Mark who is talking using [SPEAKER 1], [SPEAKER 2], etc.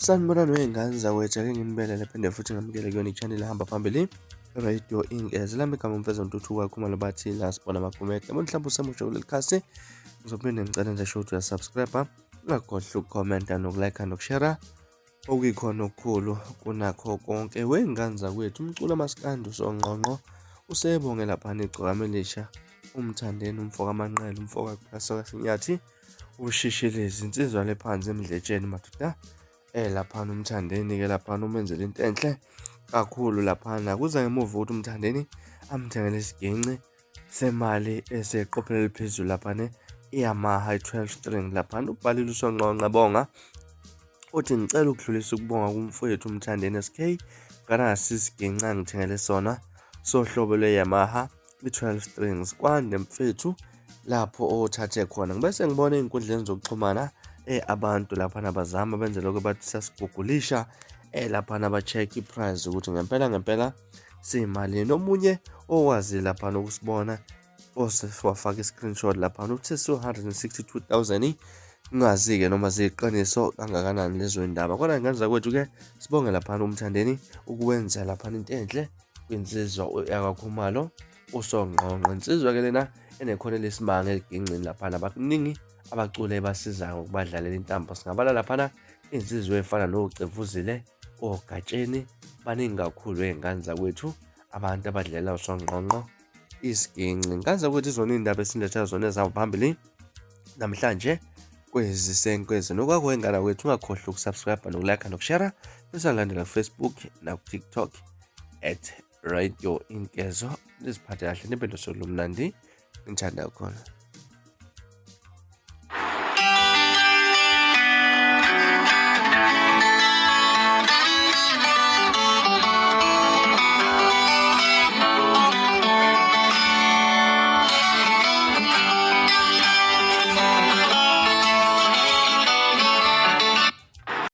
[SPEAKER 1] Sanibonani wey'ngane zakwethu, ake nginibelele phinde futhi ngamukele kuyona i-channel ehamba phambili Radio Ingeze. Lami igama uMfezo Ntuthuko kaKhumalo bathi la sibona amagumede. Yabona mhlawumbe usemusha kuleli khasi, ngizophinde ngicele nje sho ukuthi uyasubscribe, ungakhohlwa ukukhomenta nokulike nokushare okuyikhona okukhulu kunakho konke. Wey'ngane zakwethu, umculo amaskandi usongqongqo usebonge laphana igcokama elisha uMthandeni umfo kaManqele umfo kaSinyathi ushishilezi insizwa le phansi emdletsheni madoda laphana uMthandeni ke laphana umenzela into enhle kakhulu laphana kuza ngemuva ukuthi uMthandeni amthengele isiginci semali eseqophelo eliphezulu laphana iYamaha i-12 string laphana ubhalile usonqonqa bonga uthi ngicela ukudlulisa ukubonga kumfowethu uMthandeni SK nganasi isiginci angithengele sona sohlobo lwe-Yamaha i-12 strings kwande mfethu lapho othathe khona ngibese ngibona ey'nkundleni zokuxhumana abantu laphana bazama benze lokho bathi sasigugulisha laphana ba-check i-price ukuthi ngempela ngempela siyimalini omunye owazi laphana ukusibona wafaka i-screenshot laphana uthe siwu-162,000 ngingazi-ke noma ziyiqiniso kangakanani lezo ndaba kodwa ngane zakwethu-ke sibonge laphana uMthandeni ukuwenza laphana into enhle kwinsizwa yakwaKhumalo uSongqongqo insizwa ke lena enekhono lesimanga eligingcini laphana bakuningi abaculi ebasizayo ngokubadlalela intambo singabala laphana insizwa efana noCevuzile oGatsheni baningi kakhulu ey'ngane zakwethu abantu abadlalela uSongqongqo isiginci ngane zakwethu izona iy'ndaba esinletha zona ezihamba phambili namhlanje kwezisenkwezi nokwakho wengane kwethu ungakhohlwa ukusubscribe nokulike nokushare bese landela ku-Facebook naku-TikTok at Radio Inkezo niziphathe kahle nibe nosuku lomnandi ngithanda khona.